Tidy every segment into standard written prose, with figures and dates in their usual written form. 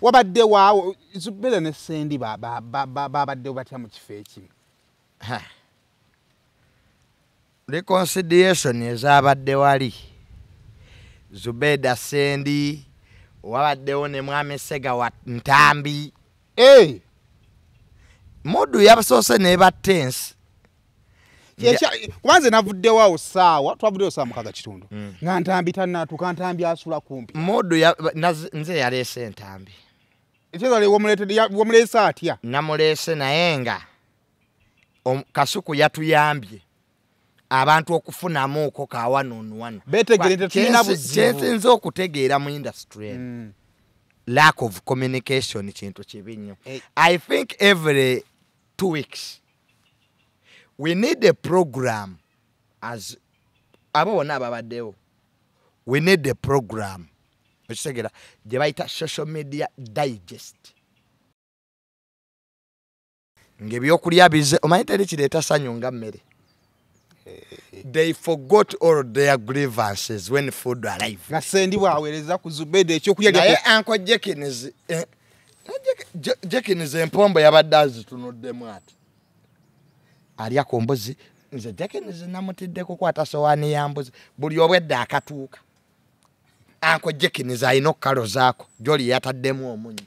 Wabadde waawo Zubeda ne Sendi babadde batya mu kifo ekimu? Reconciliation ezabadde wali Zubeda Sendi wabaddewo ne Mwami Sega wa Ntambi. Hey! Mudu yabasoose ne batense. Kubanze navuddewo awo ssaawa, twavuddewo ssaawa 6:15. Nga Ntambi tannatuuka, Ntambi asula kumpi. Mudu nze yaleese Ntambi. Ekyeza wamuleese atya? Namuleese naye nga Kasuku yatuyambye abantu okufunamuuko ka 1-on-1. Beetegere tetulina buzibu. Kyensinza okutegeera mu industry eno. Lack of communication kintu kibi nnyo. I think every 2 weeks we need a program as abo bonna ababaddewo. We need a program. Okitegeera gye bayita social media digest. Ng'ebyokulya bize, omanyi teri kireeta ssanyu nga mmere. They forgot all their grievances when food arrived. Nga Sendi bw'aweereza ku Zubeda ekyokulya naye Uncle Jenkins, Jenkins empombo yabadde azitunuddemu ati. Alya ku mbuzi, nze Jenkins namutidde kukwata sowaani ya mbuzi, buli obwedda akatuuka. Uncle Jenkins alina okukalozaako, gy'oli yataddemu omunnyo.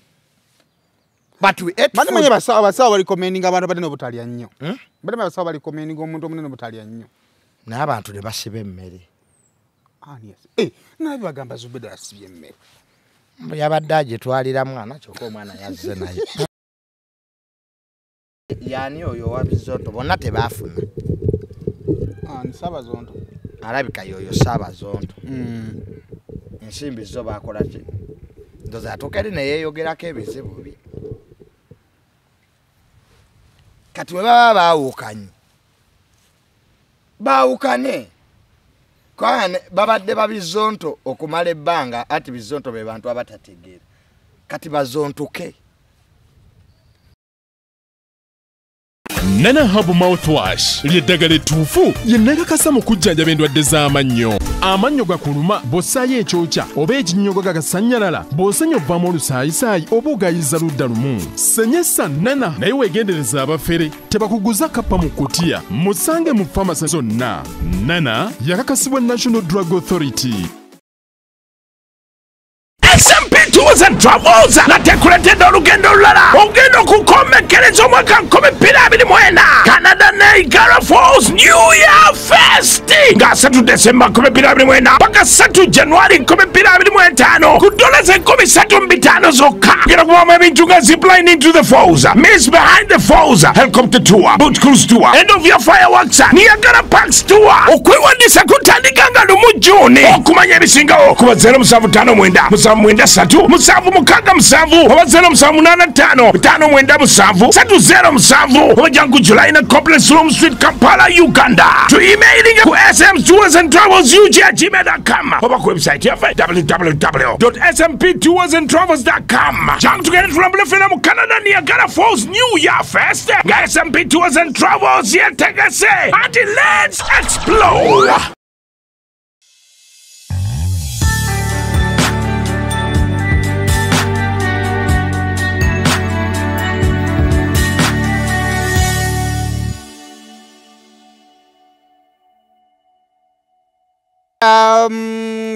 But we ate food. Abasawo barecommendinga abantu abanene obutalya nnyo. Bali abasawo barecommendinga omuntu omunene obutalya nnyo. N'abantu ne basiba emmere. Naye bagamba Zubeda yasibye emmere. Yabadde agitwalira mwana kyokka omwana yazze naye. Yaani oyo owa Bizonto bonna tebaafuna. Ni Ssaabazonto. Alabika y'oyo Ssaabazonto. Ensimbi zo baakola ki? Ndowooza atuuka eri ne yeeyogerako ebizibu bye. Kati bwe baba baawukanye, baawukane. Kubanga babadde babizonto okumala ebbanga, ati Bizonto be bantu abatategeera. Kati bazontuke. Nana Herbal Mouthwash ly'eddagala ettuufu lye mu kujjanjaba endwadde z'amannyo. Amannyo gakuluma bw'ossaayo ekyokya oba ekinnyogo gagasannyalala, bw'osenya ovaamu olusaayisaayi oba ogayiza ludda lumu. Senyesa Nana naye weegendereza abafere tebakuguza kappa mu kutiya. Musange mu famasi zonna. Nana yakakasibwa National Drug Authority. SMP Tours and Travels nateekuletedde olugendo olulala olugendo okukomekkereza omwaka 2024 Canada Niagara Falls New Year Fest nga 3 December 2024 paka 3 January 2025 ku $3,500 zokka. Genda kubamu ebintu nga zipline into the falls, Miss Behind the Falls, helicopter tour, boat cruise tour, end of year fireworks, Niagara Parks tour. Okwewandiisa kutandika nga 1 June. Okumanya ebisingawo kuba 0759 793 767 oba 0785 597 307 oba jangu July na Complex Room Street, Kampala, Uganda. To emailing ku smtoursandtravelsug@gmail.com oba ku website yaffe www.smptoursandtravels.com. Jangu tugende tulambule ffenna mu Canada Niagara Falls New Year Fest nga SMP Tours and Travels yetegese. Ati let's explore.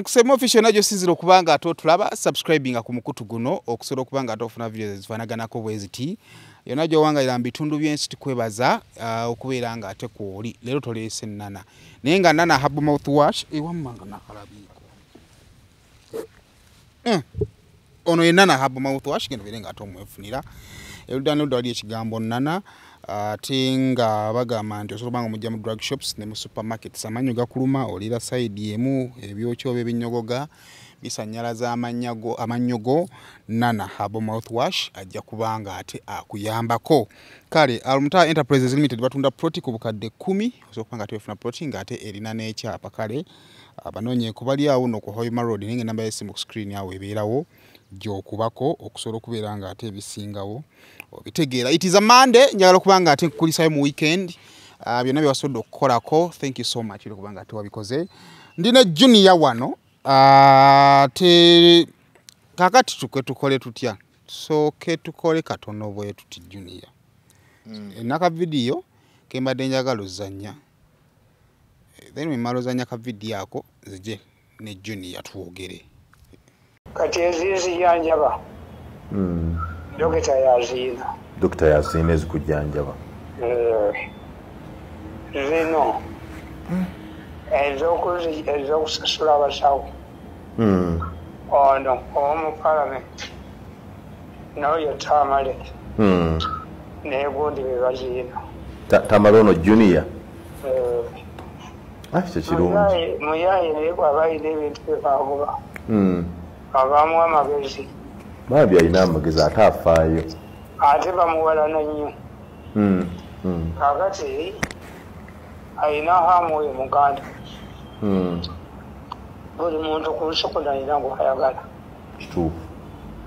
Kusema official najo sinzira okubanga ate otulaba subscribinga ku mukutu guno okusobola okubanga ate ofuna videos ezifaanaganako bweziti. Yonna gy'owangalira mu bitundu by'ensi tukwebaza okubeera nga ate kwoli. Leero toleese Nana. Naye nga Nana Herbal Mouthwash ewammanga nakalabiiko. Ono ye Nana Herbal Mouthwash genda obeere nga ate omwefunira. Erudda n'oludda wali ekigambo Nana. Ate nga bagamba nti osobola obanga mujja mu drug shops ne mu supermarkets. Amannyo gakuluma, oliira sayidi emu, ebyokya oba ebinyogoga bisannyalaza amannyo go. Nana Herbal Mouthwash ajja kubanga ate akuyambako. Kale Almutaa Enterprises Limited batunda ploti ku bukadde 10, osobola okuba nga ate wefuna ploti ng'ate erina n'ekyapa. Kale abanoonyeeko bali awo nno ku Hoima Road, naye ng'ennamba y'essimu ku screen awo ebeerawo gy'okubako okusobola okubeera ng'ate ebisingawo obitegeera. It is a Monday, njagala okuba nga ate nkukulisayo mu weekend. Byonna bye wasobodde okukolako, thank you so much okuba nga ate wabikoze. Ndi ne Junior wano, ate Kakati tukole tutya? Tusooke tukole katono bwe tuti Junior. Naka video kembadde njagala ozannya. Then wemala ozannya ka video ako nzije ne Junior twogere. Kati ezizijanjaba. Dokita yaziina. Dokita yaziina ezikujjanjaba. Zino ez'okusasula abasawo. Ono ow'omu palamenti n'oyo Tamale n'egundi be baziina. Tamale ono Junior? Ekyo kirungi. Muyaaye naye bw'aba alina ebintu bye bagoba abaamu amagezi. Bambi alina amagezi ate afaayo. Ate bamuwalana nnyo. Kaakati alina haamu oyo Muganda. Buli muntu ku nsi kuno alina gw'ayagala. Kituufu.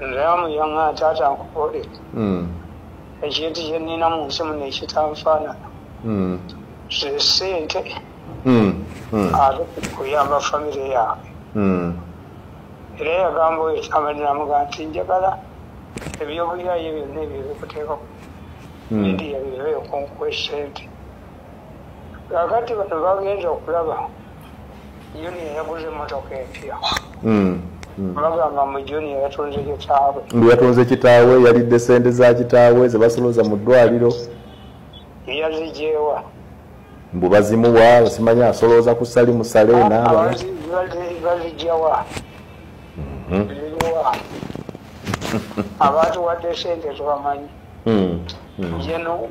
Nze amuyaŋŋa taata nkubuulire. Ekintu kye nnina mu nsi muno ekitanfaanana. Ze ssente ate kuyamba famire yange. Era yagamba oyo Tamale n'amugamba nti njagala ebyobuyaye byonna ebyo bikuteekako midiya biveeyo kunkuwa essente. Kaakati bano bagenza okulaba Junior yaguze emmotoka empya. Bagamba mu Junior yatunze kitaawe. Mbu yatunze kitaawe, yalidde ssente za kitaawe ze basolooza mu ddwaliro. Yaziggyewa. Mbu bazimuwa, simanyi asolooza ku ssali musale n'abalala. Baziggyewa. Ziriwa. Abatuwadde ssente tubamanyi. Jeno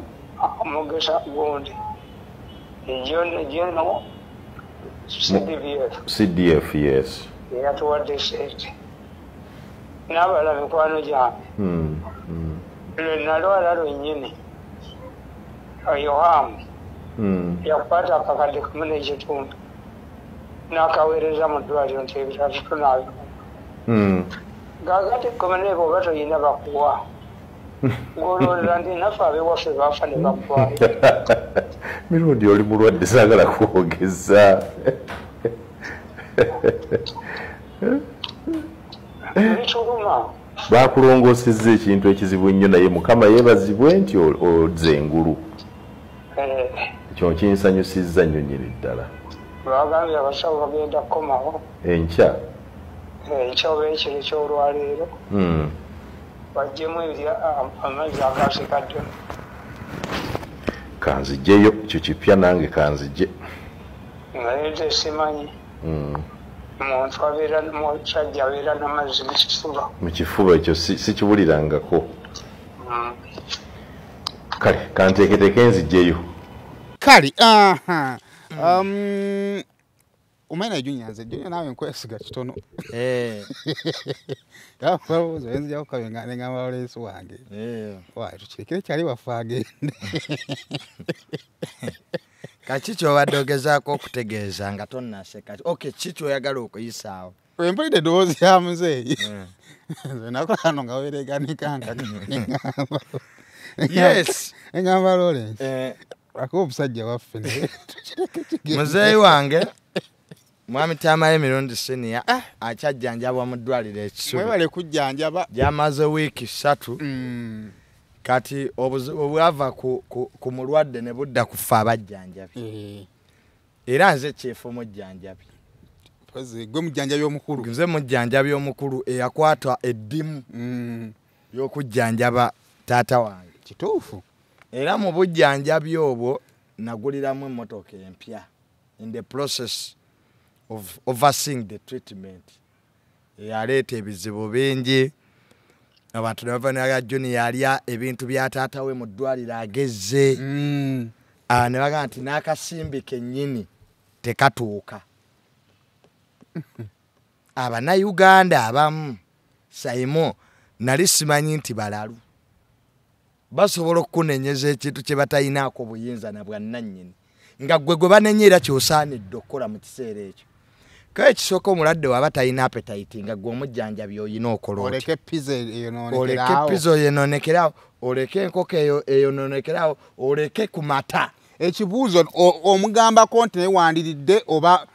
Mugisa gundi. Jeno CDF. CDF, yes. Yatuwadde ssente. N'abalala mikwano gyange. Lwe nalwala lwennyini. Oyo Hamu. Yakwata akakadde kamu n'ekitundu. N'akaweereza mu ddwaliro nti ebitatu tunaabikola. Kaakati gwe bw'oba toyina bakuwa. Ng'olowooza nti naffe ab'ewaffe baafa ne bakuwaayo. Mirundi oli mulwadde saagala kwogeza. Bituluma. Bakulongoosezza ekintu ekizibu ennyo naye Mukama yeebazibwe nti ozze engulu. Ekyo kinsanyusizza nnyo nnyini ddala. Bagambye abasawo bagenda kukomawo. Enkya? Enkya oba ekiro ky'olwaleero. Baggyemu amazzi agasigaddemu. Kanzigyeyo, ekyo kipya nange kanzigye. Naye nze simanyi. Muntu abeera musajja abeera n'amazzi mu kifuba. Mu kifuba ekyo sikiwulirangako. Kale kanteeketeeke nzigyeyo. Kale aha. Omanyi Junior nze Junior naawe nkwesiga kitono. Nzija kukabe ne ngamba Lawrence wange. Waayi tukirekere kyali waffe agende. Kaki ky'obadde ogezaako okutegeeza nga tonnaseka? Okay, ki ky'oyagala okuyisaawo? Bwe mpulidde eddoboozi lya muzeeyi. Nze nakola wano nga weereganika Yes. Ngamba Lawrence. Akuba omusajja waffe naye tukireke kigende. Muzeeyi wange Mwami Tamale Mirundi Senior akyajjanjabwa mu ddwaliro e Kisubi. Mwebale kujjanjaba. Gyamaze wiiki 3. Kati obuzibu bwava ku mulwadde ne budda ku ffe abajjanjabi. Era nze kyefu mujjanjabi. Gwe mujjanjabi omukulu. Nze mujjanjabi omukulu eyakwata eddimu y'okujjanjaba taata wange. Kituufu. Era mu bujjanjabi obwo naguliramu emmotoka empya in the process of overseeing the treatment. Yaleeta ebizibu bingi. Abantu ne bava ne Junior alya ebintu bya taata we mu ddwaliro agezze. Ne bagamba nti n'akasimbi kennyini tekatuuka. Abannayuganda abamu Saimo nali simanyi nti balalu. Basobola okukunenyeza ekintu kye batayinaako buyinza na bwannannyini. Nga ggwe gwe banenye era ky'osaanidde okukola mu kiseera ekyo. Kale ekisooka omulwadde waba talina appetite nga ggwe omujjanjabi oyina okola otya? Oleke pizza eyonoonekerawo. Oleke pizza eyonoonekerawo, oleke enkoko eyonoonekerawo, oleke ku mata. Ekibuuzo omugambako nti naye wandiridde oba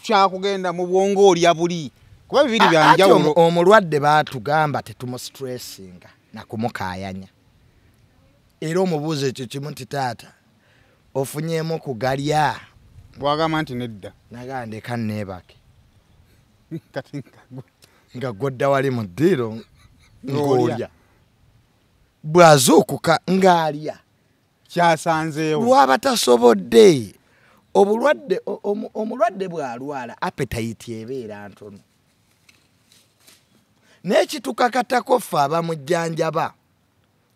kyakugenda mu bwongo olya buli. Kuba bibiri bya njawulo. Omulwadde baatugamba tetumustressinga na kumukaayanya. Era omubuuza ekyo kimu nti taata ofunyeemu kugalya. Bw'agamba nti nedda. Nagamba ndeka nneebake. Nga gw'odda wali mu ddiiro ng'olya. Bw'azuukuka ng'alya. Kyasanzeewo. Lwaba tasobodde. Obulwadde omulwadde bw'alwala appetite ebeera ntono. Naye kitukakatako ffe abamujjanjaba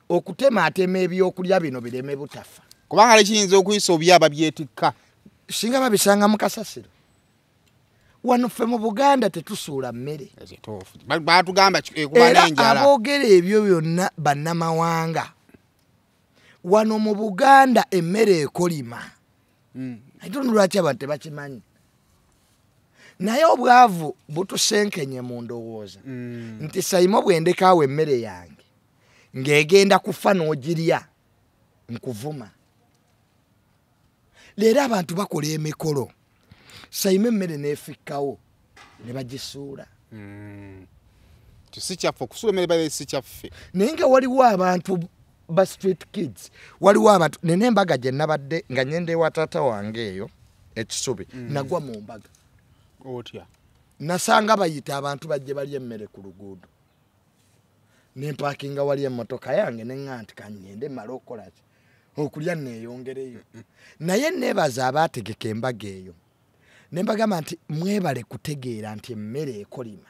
okutemaatema ebyokulya bino bireme butafa. Kubanga kiyinza okuyisa obyaba byetikka. Singa babisanga mu kasasiro. Wano ffe mu Buganda tetusuula mmere. Baatugamba ekuba n'enjala. Era aboogera ebyo byonna bannamawanga. Wano mu Buganda emmere ekolima. I don't know lwaki abantu tebakimanyi. Naye obwavu butusenkenye mu ndowooza. Nti Saimo bwendekaawo emmere yange ng'egenda kufa n'ogirya nkuvuma. Leero abantu bakola emikolo. Saimo emmere n'efikkawo ne bagisuula. Si kyaffe okusuula emmere babe si kyaffe. Naye nga waliwo abantu ba street kids, waliwo abantu nina embaga gye nabadde nga ngenda ewa taata wange eyo ekisubi, nagwa mu mbaga. Otya? Nasanga bayita abantu bajje balya emmere ku luguudo. Ne mpakinga wali emmotoka yange ne ŋŋa nti kangende mmale okukola ki? Okulya neeyongereyo. Naye neebaza abaategeka embaga eyo. Ne mbagamba nti mwebale kutegeera nti emmere ekolima.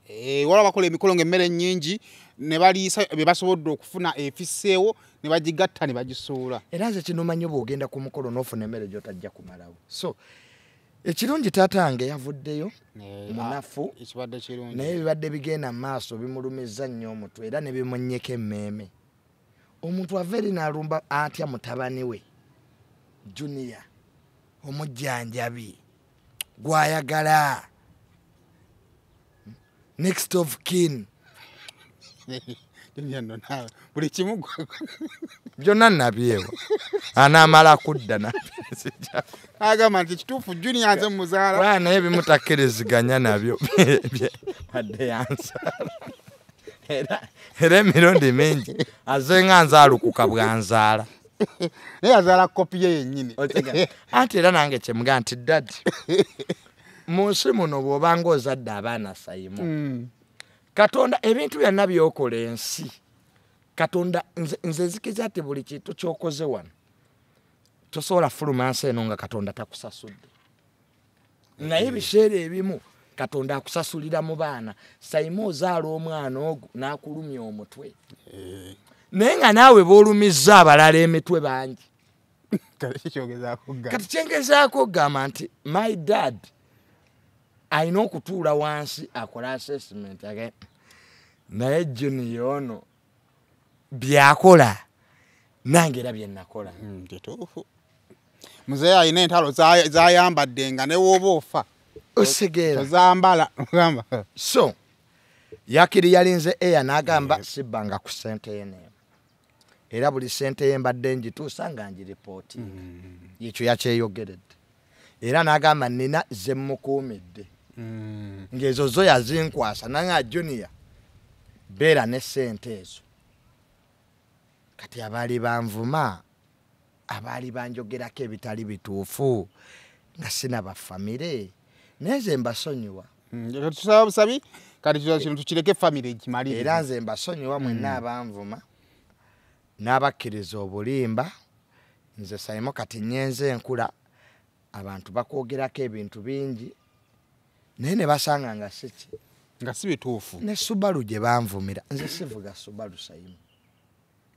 Waliwo abakola emikolo ng'emmere nnyingi ne baliisa bye basobodde okufuna efisseewo ne bagigatta ne bagisuula. Era nze kino omanyi bw'ogenda ku mukolo n'ofuna emmere gy'otajja kumalawo. So ekirungi taata wange yavuddeyo munafu, ekibadde kirungi. Naye bibadde bigenda mu maaso bimulumizza nnyo omutwe era ne bimunnyeka emmeeme. Omuntu ava eri n'alumba atya mutabani we Junior omujjanjabi gw'ayagala, next of kin. Buli kimu byonna nabyewa anaamala kudda agamba nti kituufu Junior nze muzaala. Naye bimutakkiriziganya nabyo adde yanzaala. Era emirundi mingi aze nga nzaalukuka bwanzaala. Naye azaala kopi ye yennyini. Anti era nange kyemugaa nti daddy mu nsi muno bw'obanga ozadde abaana Saimo, Katonda ebintu byonna by'okola ensi, Katonda nze nzikiza nti buli kintu ky'okoze wano tosobola fuluma nsi eno nga Katonda takusasudde. Naye ebiseera ebimu Katonda akusasulira mu baana. Saimo ozaala omwana ogwo n'akulumya omutwe. Naye nga naawe b'olumizza abalala emitwe bangi. Kati kyengezaako okugamba nti my dad alina okutuula wansi akola assessment naye Junior ono byakola nange era bye nakola. Kituufu. Muzeeyi alina entalo zayambadde nga ne w'oba ofa osegeera tozambala. So yakiri yalinze eya n'agamba sibbanga ku ssente ye neemu. Era buli ssente ye mbadde ngituusa nga ngiripootinga. Ekyo yakyeyogeredde. Era n'agamba nina ze mmukuumidde. Ng'ezo zo yazinkwasa nanga Junior beera ne ssente ezo. Kati abaali banvuma, abaali banjogerako ebitali bituufu nga sinaba famire, naye nze mbasonyiwa. Tusaba busabi kati kino tukireke famire ekimalire. Era nze mbasonyiwa mwenna abanvuma n'abakkiriza obulimba. Nze Saimo kati nnyenze enkula, abantu bakwogerako ebintu bingi naye ne basanga nga si ki, nga si bituufu. Ne Subaru gye banvumira, nze sivuga Subaru Saimo.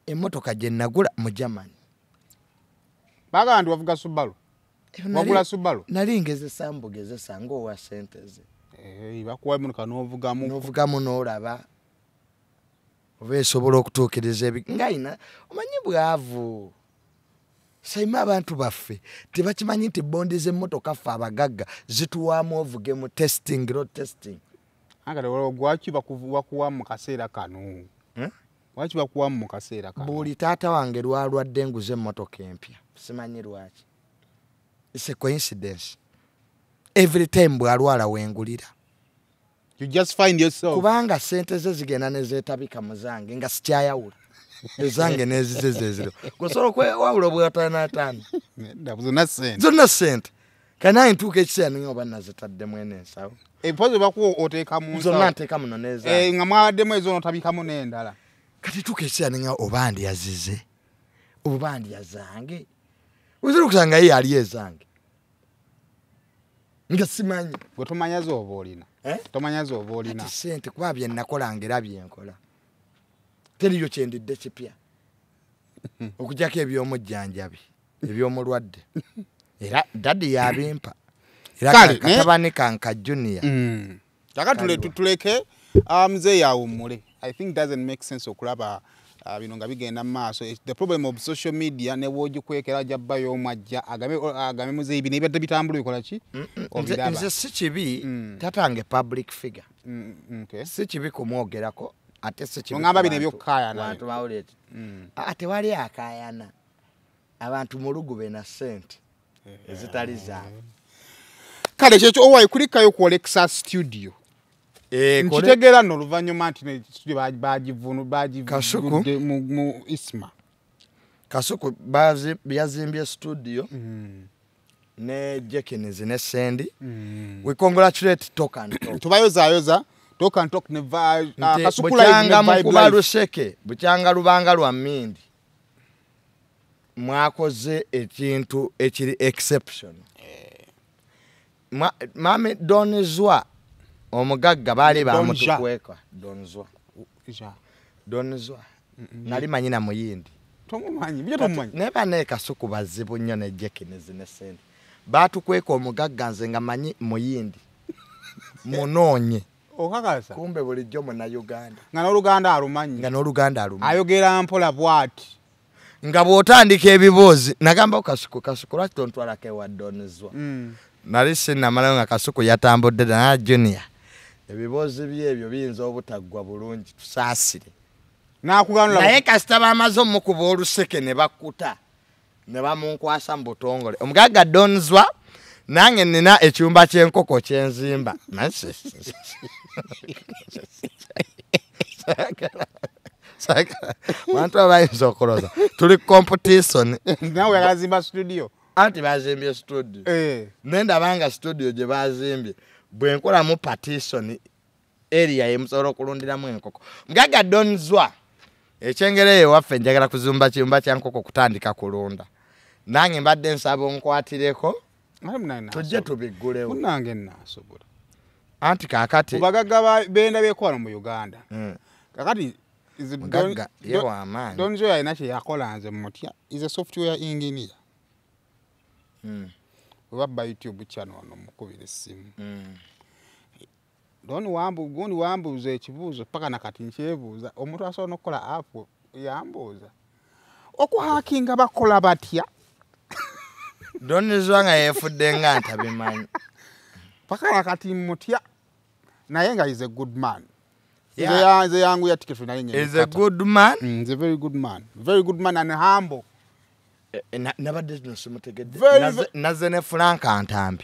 Emmotoka gye nagula mu Germany. Bagamba nti wavuga Subaru? Wagula Subaru? Nali ngezesa mbugezesa ng'owa ssente ze. Bakuwa emmotoka n'ovugamu. N'ovugamu n'olaba oba esobola okutuukiriza nga ina omanyi bwavu. Saimo abantu baffe tebakimanyi nti bondi z'emmotoka ffe abagagga zituwaamu ovuge mu testing, road testing. Lwaki bakuwa mu kaseera kano? Lwaki bakuwa mu kaseera kano? Buli taata wange lwalwadde nguze emmotoka empya. Simanyi lwaki. It's a coincidence. Every time bw'alwala wengulira. You just find yourself. Kubanga sente ze zigenda nezeetabika mu zange nga sikyayawula. Ezange n'ezize zeziro. Gosobola okwewawula obwataano. Nedda, zonna sente. Zonna sente. Kanaye ntuuka ekiseera naye oba nazitaddemu eno ensawo. Empozi bakuwa oteeka mu nsawo. Zonna nteeka muno n'ezange. Nga mwabaddemu ezo n'otabikamu n'endala. Kati tuuka ekiseera naye oba ndyazize oba ndya zange. Oyinza okusanga ye yali ezange. Nga simanyi. Gwe tomanya z'oba olina. Eh? Tomanya z'oba olina. Kati sente kuba bye nakolanga era bye nkola. Teriyo kyendidde kipya. Okuggyako eby'omujjanjabi, eby'omulwadde. Era daddy yabimpa. Era katabani kanka junior. Kaka tuleke mzee yawummule. I think it doesn't make sense okulaba bino nga bigenda mu maaso. The problem of social media ne w'ogikwekera ajja omwajja agame muzeeyi bino ebadde bitambula bikola ki? Nze si kibi tatange public figure. Si kibi kumwogerako ate si kibi. Ongamba bino ebyokukaayana. Abantu bawulire. Tewali akaayana. Abantu mulugube na ssente ezitali zaabwe. Kale kyekyo owaye kulikayo ku Alexa studio. Nkitegeera nno oluvannyuma nti studio bagivudde mu Isma. Kasuku yazimbye studio ne Jenkins ne Sandy. We congratulate Talk and Talk. Tubayozaayoza Talk and Talk ne Kasuku live ne Vibe Live. Luseke bukyanga lubanga lwa mmindi mwakoze ekintu ekiri exception. Mami Donzwa omugagga baali bamutukweka. Donzwa. Donzwa. Nali manyi na muyindi. Tomumanyi, bijja tomumanyi. Naye bannaye Kasuku bazibu nnyo ne Jenkins ne Sandy. Baatukweka omugagga nze nga manyi muyindi. Munoonye. Okakasa. Kumbe bulijjo Munnayuganda. Nga n'Oluganda alumanyi. Nga n'Oluganda alumanyi. Ayogera mpola bw'ati. Nga bw'otandika ebiboozi nagamba Kasuku, Kasuku lwaki tontwalako ewa Donzwa? Nali sinnamalayo nga Kasuku yatambudde dda junior. Ebiboozi bye ebyo biyinza obutaggwa bulungi tusaasire. Naye kasita bamaze omukuba oluseke ne bakkuta ne bamunkwasa mu butongole. Omugagga Donzwa nange nina ekyumba ky'enkoko kyenzimba. Bantu abayinza okulooza tuli competition. Nawe oyagala zimba studio. Anti bazimbye studio. Naye ndaba nga studio gye bazimbye bwe nkolamu partition area emusobola okulundiramu enkoko. Mugagga Donzwa ekyengera eyo waffe njagala kuzimba kiyumba kya nkoko kutandika kulunda. Nange mbadde nsaba onkwatireko tujje tubiggulewo. Munnange nnaasobola. Anti kaakati kubagagga benda beekola mu Uganda. Kaakati mugagga ye w'amaanyi. Donzwa alina kye yakola nze mutya. Is a software engineer. Oba YouTube channel wano mukubira essimu. Doni wambu gundi wambuuza ekibuuzo paka nakati nkyebuuza omuntu asobola n'okukola app yambuuza okuhakinga bakola batya? Donzwa nga yeefudde nga ntabimanyi. Paka nakati mutya naye nga is a good man. Nze yangu ya ticket naye is a good man. Is a very good man. Very good man and humble. Nabadde zino simutegedde. Nazze ne Frank Ntambi.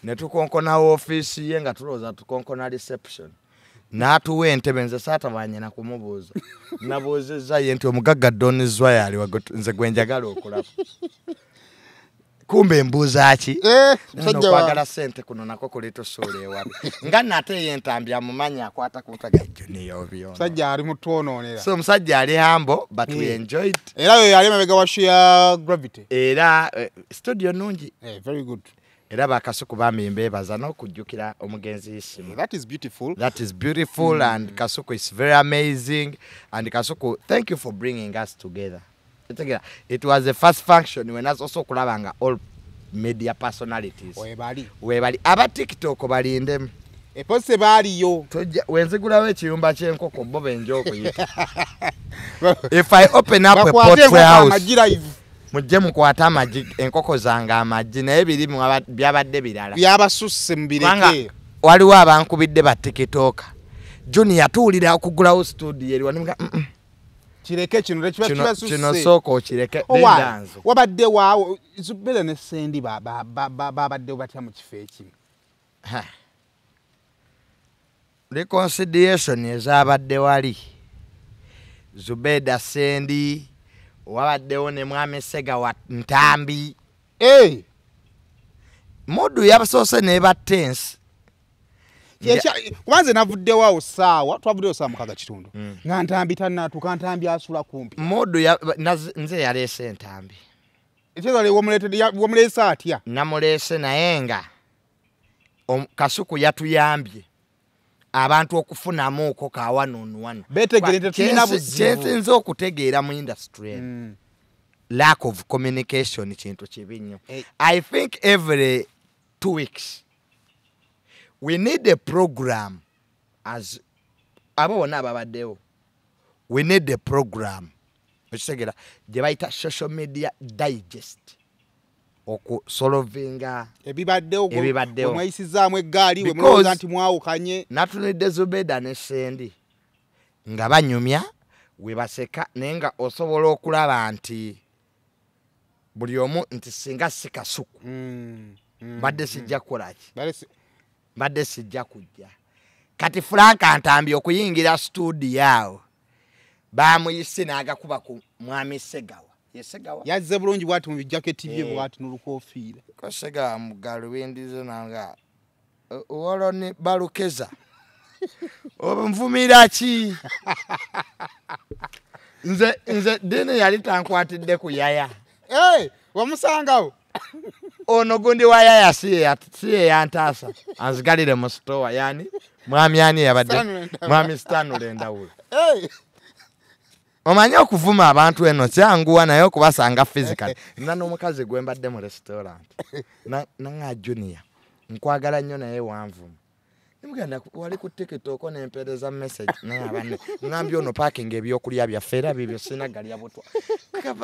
Ne tukonkona ofiisi ye nga tulowooza tukonkona reception. N'atuwa entebe nze saatabanye na kumubuuza. Nabuuzizza ye nti omugagga Donzwa yali nze gwe njagala okulaba. Kumbe mbuuza ki? Okwagala ssente kuno nako kulitusuula ewabi. Nga nate ye Ntambi amumanyi akwata ku mutwe Junior obyono. Musajja ali mutwonoonera. So omusajja ali humble but we enjoyed. Era oyo yali emabega wa Sheer Gravity. Era studio nnungi. Very good. Era bakasuku bambi mbeebaza n'okujjukira omugenzi Isima. That is beautiful. That is beautiful and Kasuku is very amazing and Kasuku, thank you for bringing us together. It was the first function when us also kulabanga all media personalities. Webali. Webali. Aba TikTok balindemu. Epose baliyo. Wenzigulawo ekiyumba ky'enkoko bo benja okuyita. If I open up a poultry house, mujje mukwate amagi enkoko zange amagi naye biri byabadde birala. Byabasusse mubireke. Waliwo abankubidde ba TikTok. Junior tuwulira okugulawo studio eri wano. Kireke kino kibasusse. Kino sooka okireke lindanzo. Wabadde waawo Zubeda ne Sandy babadde batya mu kifo ekimu. Reconciliation ezabadde wali Zubeda Sendi wabaddewo ne Mwami Ssegawa Ntambi. Hey! Mudu yabasoose neba tense. Kubanze navuddewo awo ssaawa, twavuddewo ssaawa 6:15. Nga Ntambi tannatuuka, Ntambi asula kumpi. Mudu nze yaleese Ntambi. Ekyeza wamuleese atya? Namuleese naye nga Kasuku yatuyambye abantu okufunamuuko ka 1-on-1. Beetegereze tulina buzibu. Kyensinza okutegeera mu industry lack of communication kintu kibi nnyo. I think every 2 weeks we need a program as abo bonna ababaddewo. We need a program ekitegera gye bayita social media digest okusolvinga ebibaddewo mwayisizaamu eggaali we mulowooza nti mwawukanye. Natunudde Zubeda ne Sendi nga banyumya we baseka, naye nga osobola okulaba nti buli omu nti singa si Kasuku mbadde sijja kukola ki, mbadde sijja kujja. Kati Frank Ntambi okuyingira studio awo bamuyise n'agakuba ku Mwami Ssegawa. Ye Ssegawa yazze bulungi bw'ati mu bijaketi bye bw'ati n'olukofiira. Ko Ssegawa mugaluwindizo nanga olwo balukeza nvumira ki? Nze dini yali tankwatidde ku yaya. Hey, wamusangawo ono gundi wa yaya si ye yantaasa anzigalire mu store yani mwami ani yabadde Mwami Stanley Ndawula. Hey! Omanyi okuvuma abantu eno kyanguwa naye okubasanga physically. Nina n'omukazi gwe mbadde mu restaurant nanga Junior nkwagala nnyo naye wanvuma. Nimugenda wali ku TikTok nempeereza message naye abanne ngambye ono parking ebyokulya byaffe era bibyo sinagalya butwa.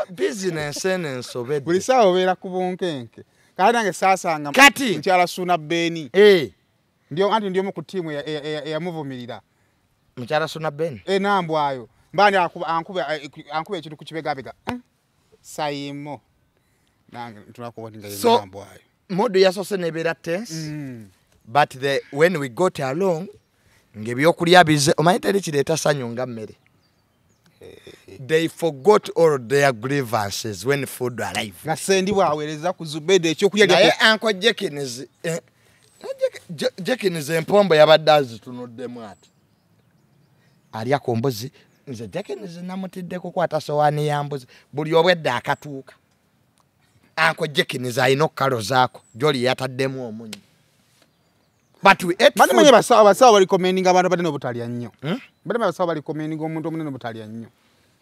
Business eno ensobedde. Buli ssaawa obeera ku bunkenke. Kale nange saasanga mukyala Suna Beni. Ndio anti ndi omu ku ttiimu eyamuvumirira. Mukyala Suna Beni? Nambwayo. Mbani ankuba ekintu ku kibegabega. Sayimo. Nange ntunakuba nga ye Nambwayo. Mudu yasoose nebeera tense. But when we got along, ngebyokulya bize, omanyi teri kireeta ssanyu nga mmere. They forgot all their grievances when food arrived. Nga Sendi bw'aweereza ku Zubeda ekyokulya. Naye Uncle Jenkins, Jenkins empombo yabadde azitunuddemu ati. Alya ku mbuzi, nze Jenkins namutidde kukwata sowaani ya mbuzi, buli obwedda akatuuka. Uncle Jenkins alina okukalozaako, gy'oli yataddemu omunnyo. But we ate food. Bane basawo bali commending abantu banene obutalya nnyo. Bane basawo bali commending omuntu omunene obutalya nnyo.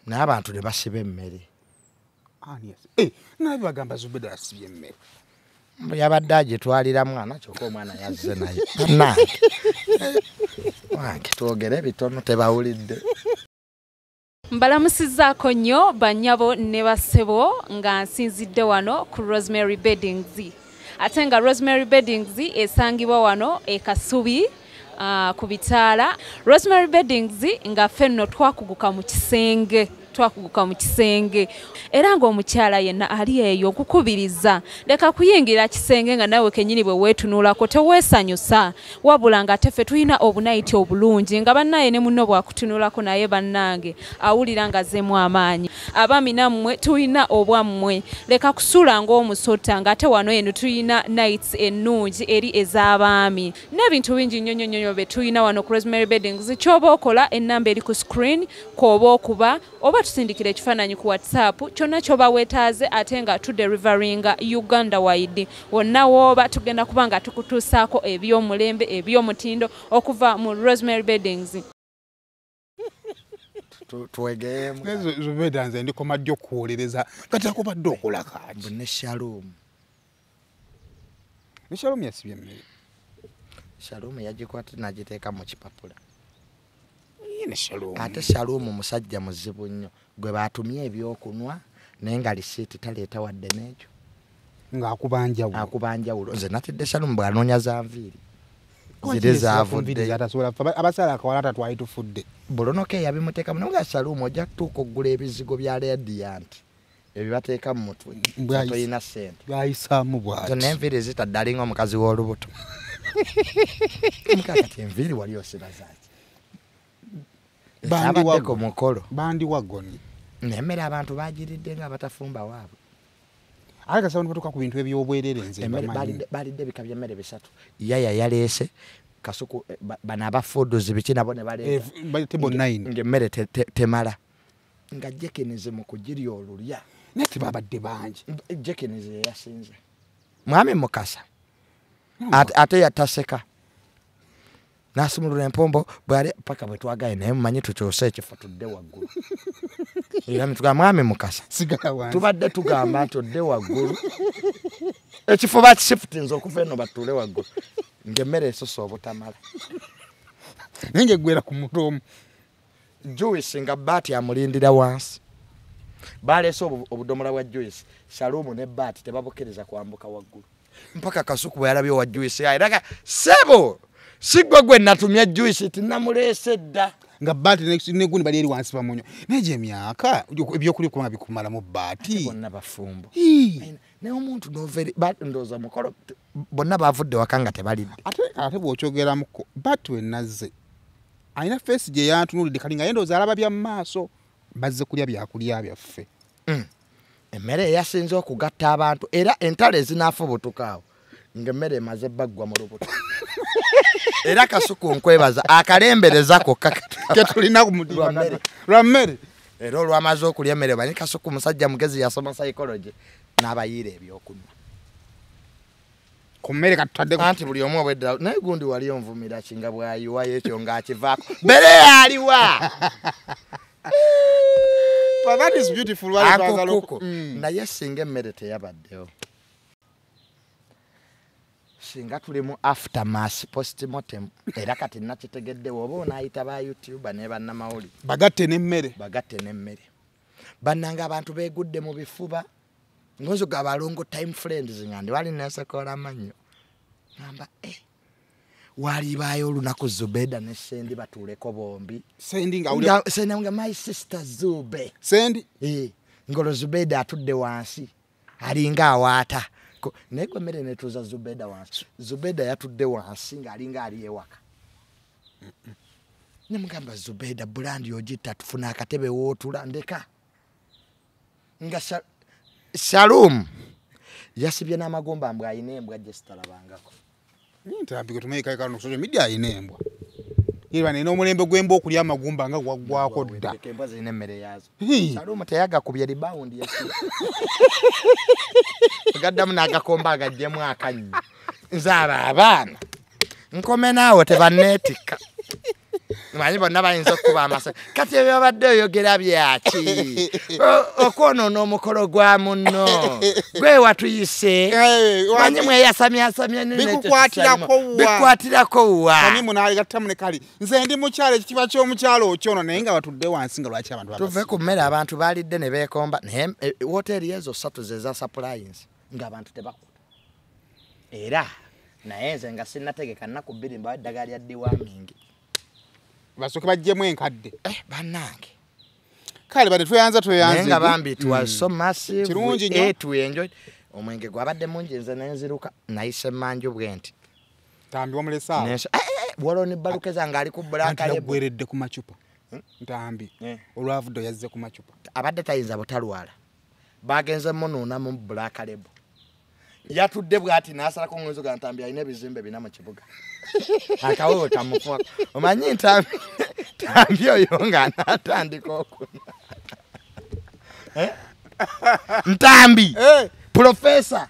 N'abantu ne basiba emmere. Ani yes. Naye bagamba Zubeda asibye emmere. Yabadde agitwalira mwana kyokka omwana yazze naye. Bannange. Wange twogere bitono tebawulidde. Mbalamusizzaako nnyo bannyabo ne bassebo nga nsinzidde wano ku Rosemary Beddings. Ate nga Rosemary Beddings esangibwa wano e Kasubi ku bitaala. Rosemary Beddings nga ffe nno twakuguka mu kisenge. Twakuguka mu kisenge era ng'omukyala yenna ali eyo okukubiriza leka kuyingira kisenge nga nawe kennyini bwe weetunulako teweesanyusa, wabula nga teffe tulina obunayiti obulungi nga bannaye ne munno bwakutunulako naye bannange awulira nga azzeemu amaanyi. Abaami nammwe tulina obwammwe, leka kusula ng'omusota ng'ate wano eno tulina nights ennungi eri ez'abaami n'ebintu bingi nnyo nnyo nnyo bye tulina wano ku Rosemary Beddings. Ky'oba okola ennamba eri ku screen kw'oba okuba oba tusindikira ekifaananyi ku WhatsApp kyonna ky'oba weetaaze, ate nga tudeliveringa Uganda wide. Wonna wooba tugenda kuba nga tukutuusaako ebyomulembe eby'omutindo okuva mu Rosemary Beddings. Twegeemu. Zubeda nze ndikoma ddi okuwolereza kati akubadde okola kaaki? Ne Shalom. Ne Shalom yasibye emmere. Shalom yagikwata n'agiteeka mu kipapula. Shalom. Ate Shalom musajja muzibu nnyo gwe batumye ebyokunwa naye nga lisiiti taleeta wadde n'ekyo. Ng'akuba njawulo. Akuba njawulo. Nze natidde Shalom bw'anoonya za nviiri. Ziri zaavudde. Abasaala akawalata twali tufudde. Bulonoke yabimuteekamu naye nga Shalom ojja kutuuka okugula ebizigo bya Radiant ebibateeka mu mutwe. Toyina ssente. Bwayisaamu bw'ati. Zonna enviiri zitadde alinga omukazi w'olubuto. Mukakati enviiri wali osibazaaki? Babaddeko mukolo. Bandi wagoni. Nemmere abantu bagiridde nga batafumba waabwe. Ate kasaba batuuka ku bintu ebyobwerere nze mbamanyi. Balidde ebika by'emmere bisatu. Yaya yaleese kasuku bano abafuuduzi biki nabo ne baleeta. Table 9. Ng'emmere temala. Nga jekenize mu kugirya olulya. Naye tebabadde bangi. Jekenize yasinze. Mwami Mukasa. Ate yataseka. Nasumulula empombo bwali paka bwe twagaye naye mumanyi tukyuse ekifo tudde waggulu. Era nitugamba mwami Mukasa. Sigala wansi. Tubadde tugamba nti odde waggulu. Ekifo bakishifutinze okuva eno batuule waggulu. Ng'emmere esosa obutamala. Naye ng'eggwera ku muntu omu. Juice nga Baati amulindira wansi. Baleese obudomola bwa Juice. Shalumu ne Baati tebabukkiriza kwambuka waggulu. Mpaka Kasuku bwe yalabye owa Juice era ssebo sigwe gwe natumya Juice tinnamuleese dda. Nga Baati ne gundi bali eri wansi bamunywa. Naye gye emyaka ebyokulya kubanga bikumalamu Baati. Bonna bafumbo. Naye omuntu ndowooza mukolo bonna bavudde waka nga tebalidde. Ate bw'okyogeramuko Baati we nazze alina face gye yantunuulidde kali nga ye ndowooza alaba bya mu maaso bazze kulya byakulya byaffe. Emmere eyasinze okugatta abantu era entalo ezinaafubutuka awo ng'emmere emaze baggwa mu lubuto. Era Kasuku nkwebaza akalembereza kokka ketulina ku lwa lwa mmere. Era olwamaze okulya emmere manyi Kasuku musajja mugezi yasoma psychology n'abayiira ebyokunywa. Ku mmere katutadde anti buli omu obwedda naye gundi wali onvumira ki nga bw'ayiwayo ekyo ng'akivaako bere aliwa. But that is beautiful. Akukuku. Naye singa emmere teyabaddewo. Singa tuli mu aftermath postmortem era kati nakitegeddewo oba onaayita ba YouTuber ne bannamawulire. Bagatte n'emmere. Bagatte n'emmere. Bannanga abantu beegudde mu bifuba. Ngozo gabalongo time friends nga ndi wali nesekola amannyo. Ngamba walibaayo olunaku Zubeda ne Sendi batuuleko bombi. Sendi nga Sendi nga my sister Zube. Sendi? Ngolo Zubeda atudde wansi. Alinga awaata. Naye gwe emmere netuuza Zubeda wansi. Zubeda yatudde wansi ng'alinga ali ewaka. Ne mugamba Zubeda bulandi ogitta tufuna akatebe wootula ndeka. Nga Shalom yasibye n'amagumba mbw ayina embwa gye sitalabangako. Ntambi tumeika kano social media ayina embwa. Era n'omulembe gw'embwa okulya amagumba nga gwaggwako dda. Embwa zirina emmere yaazo. Shalom teyagakubye rebound yasiba. Gaddamu n'agakomba agaggyemu akannyo. Nze abo abaana nkome naawe tebanneetikka. Manyi bonna bayinza okukuba amasa. Kati ebyo babadde oyogera byaki? Okwonoona omukolo gwa munno. Gwe watuyise. Manyi mweyasamyasamya Bikukwatirako wa. Bikukwatirako wa. Samimu n'aligattamu ne kali. Nze ndi mukyalo ekitiibwa ky'omukyalo okyono naye nga batudde wansi nga lwaki abantu babasiba. Tuve ku mmere abantu baalidde ne beekomba. Naye woteeri ezo ssatu ze za supplies ng'abantu tebakuta. Era naye nze nga sinnategeka nnaku bbiri mbawa eddagala lya deworming. Basooke baggyemu enkadde. Bannange. Kale bade tweyanza. Naye nga bambi it was so massive. Kirungi nnyo. We enjoyed. Omwenge gwabadde mungi nze ne nziruka nayise manju bwe nti. Ntambi wamulese awo. Waliwo ne Balukeza ng'ali ku Black Label. Yaggweredde ku macupa. Ntambi. Olwavudde yazze ku macupa. Abadde tayinza butalwala. Bagenze munuuna mu Black Label. Yatudde bw'ati n'asalako ng'enzoga Ntambi alina ebizimbe bina mu kibuga. Akawewo kamufuwa. Omanyi Ntambi oyo ng'anaatandika okunywa. Ntambi Professor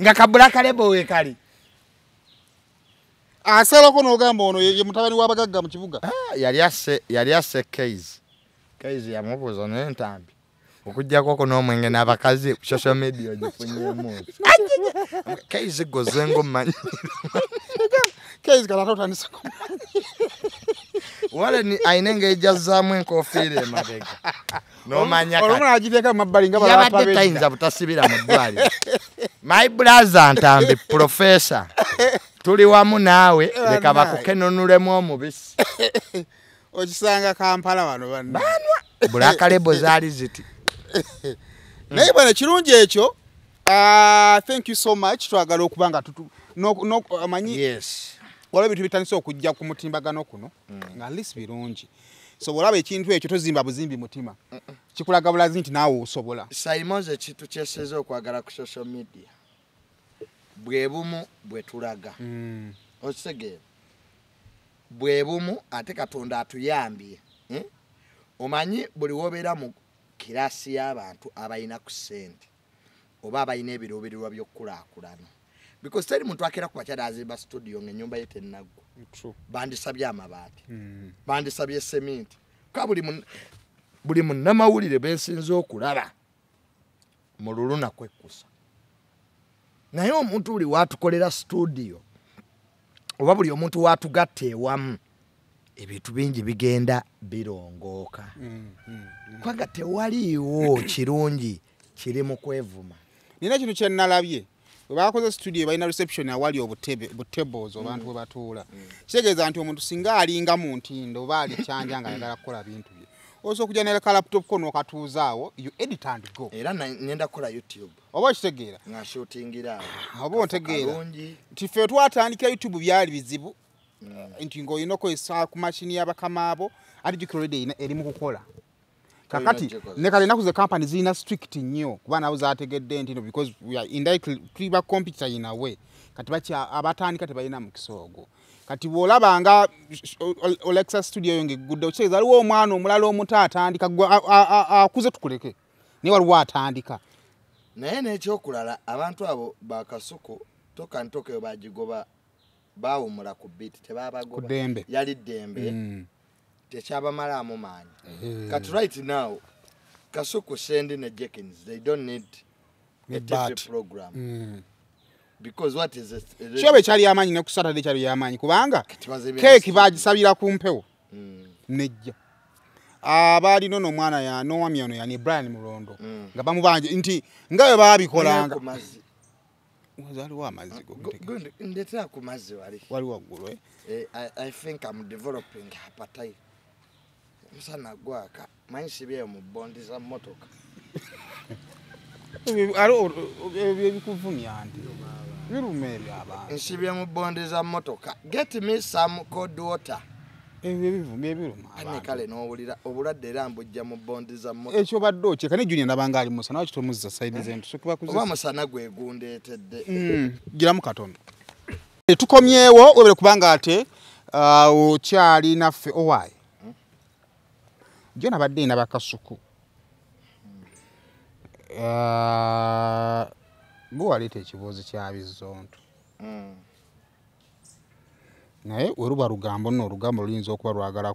nga ka Black Label we kali. Asalako n'ogamba ono ye mutabani w'abagagga mu kibuga. Yali asse Keizi. Keizi yamubuuza naye Ntambi. Okuggyako ko n'omwenge n'abakazi ku social media ogifunyeemu. Keizi goze ng'omumanyi. Keizi kati ate otandise kumumanyi. Wale alina engeri gy'azzaamu enkofiira emabega. N'omanya kati. Olumu n'agiteeka mu mabbali nga balapa Yabadde b'edda. tayinza butasibira mu ddwaliro. My brother Ntambi Professor. Tuli wamu naawe leka bakukenunulemu omubisi. Okisanga Kampala wano banne. Banwa. Black Label zaali ziti. Naye bwana kirungi ekyo. Thank you so much. Twagala okuba nga No amanyi. Yes. Waliwo ebintu bitandise okujja ku mutimbagano kuno nga at least birungi. So bw'olaba ekintu ekyo tozimba buzimbi mutima. Kikulaga bulazi nti naawe osobola. Simons ekintu kyeseze okwagala ku social media bwe bumu bwe tulaga. Okitegeera? Bwe bumu ate Katonda atuyambye. Omanyi buli wobeera mu kirasi y'abantu abalina ku ssente oba abalina ebiruubirirwa by'okukulaakulana. Because teri muntu akera ku bakyala azimba studio ng'ennyumba ye tennaggwa. Bandisabye amabaati. Bandisabye seminti. Ka buli munnamawulire bensinze okulaba mu luluna kwekkusa. Naye omuntu buli watukolera studio oba buli omuntu watugatta ewamu ebintu bingi bigenda birongooka. Kubanga tewaliiwo kirungi kiri mu kwevuma. Nina kintu kye nalabye. Bwe bakoze studio balina reception awali obutebe butebos abantu bwe batuula. Kitegeeza nti omuntu singa alinga mu ntindo oba ali kyanja nga ayagala kukola bintu bye. Osobola okujja ne ka laptop ko n'okatuuzaawo, you edit and go. Era ngenda kukola YouTube. Oba okitegeera? Nga shootingira awo. Oba ontegeera. Nti ffe twatandika YouTube byali bizibu. Nti ng'olina okukozesa ku machine y'abakama abo, ate jjukira already eri mu kukola. Kakati ne kale ennaku ze company zirina strict nnyo kuba nabo zaategedde nti no because we are indirectly tuli ba computer in a way. Kati abatandika tebalina mukisa ogwo. Kati bw'olaba nga Olexa studio yo ng'eggudde okitegeeza waliwo omwana omulala omuto atandika akuze tukuleke naye waliwo atandika. Naye n'ekyokulala abantu abo bakasuku toka ntoke bagigoba baawumula ku beat tebabagoba. Yali ddembe. Tekyabamalamu maanyi. Kati right now Kasuku, Sendi ne Jenkins, they don't need a TV program. Because what is it? Kyobe kyali amaanyi ne ku Saturday kyali amaanyi kubanga keeki bagisabira ku mpewo nejja. Abaali nono omwana ya n'owami ono yani Brian Mulondo nga bamubanje nti nga bwe baabikolanga. Waliwo amazzi Ndeetera ku mazzi wali. Wali waggulu eh? I think I'm developing appetite. Musana gwaka manyi sibyeyo mu bondi za mmotoka. Ebyo bikuvumya nti biruma ebyo abantu. Nsibye mu bondi za mmotoka. Get me some cold water. Ebyo bivumya ebiruma abantu. Ane kale n'owulira obulwadde era mbujja mu bondi za mmotoka. Ekyo badde okyeka ne Junior ndaba ali musana lwaki tomuzza side ze nti oba musana gwe gundeetedde. Giramu katono. Tukomyewo webale kubanga ate okyali naffe owaaye. Jona badde ndaba Kasuku. Gwe waleeta ekibuuzo kya Bizonto. Naye weruba lugambo nno olugambo luyinza okuba lwagala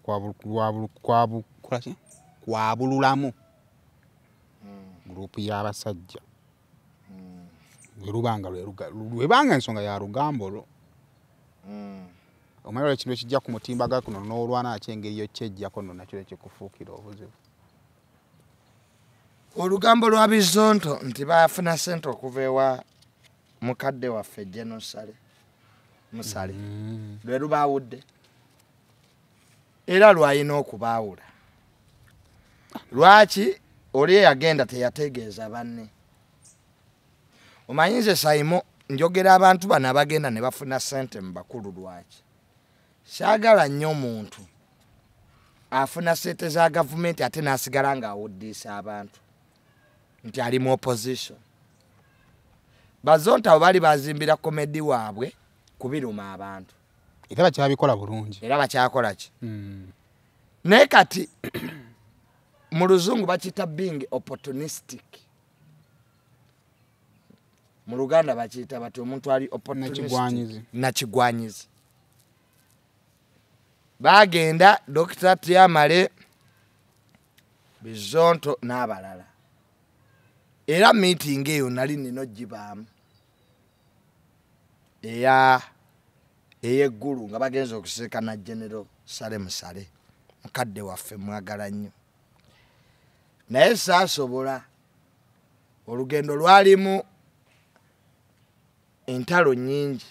kwabululamu gurupu y'abasajja. Werubanga lwebanga ensonga ya lugambo lwo. Omanyi olwo ekintu ekijja ku mutimbagano kuno n'olwana nakyo engeri yo kyejjako nno nakyo ekikufuukira obuzibu. Olugambo lwa Bizonto nti baafuna ssente okuva ewa mukadde waffe General Sale Musale. Lwe lubaawudde era lwalina okubaawula. Lwaki oli eyagenda teyategeeza banne? Omanyi nze Saimo njogera abantu bano abagenda ne bafuna ssente mu bakulu lwaki? Saagala nnyo omuntu afuna ssente za gavumenti ate n'asigala ng'awuddiisa abantu nti ali mu opposition. Bazonto abo baali bazimbira komedi waabwe kubiruma abantu. Era bakyabikola bulungi. Era bakyakola ki? Naye kati mu luzungu bakiyita being opportunistic. Mu Luganda bakiyita bati omuntu ali opportunistic. Nakigwanyizi. Bagenda Dr. Tiamale Bizonto n'abalala. Era meeting eyo nali nina ogibaamu. Ey'eggulu nga bagenze okusiikana General Sale Musale mukadde waffe mwagala nnyo. Naye saasobola. Olugendo lwalimu entalo nnyingi.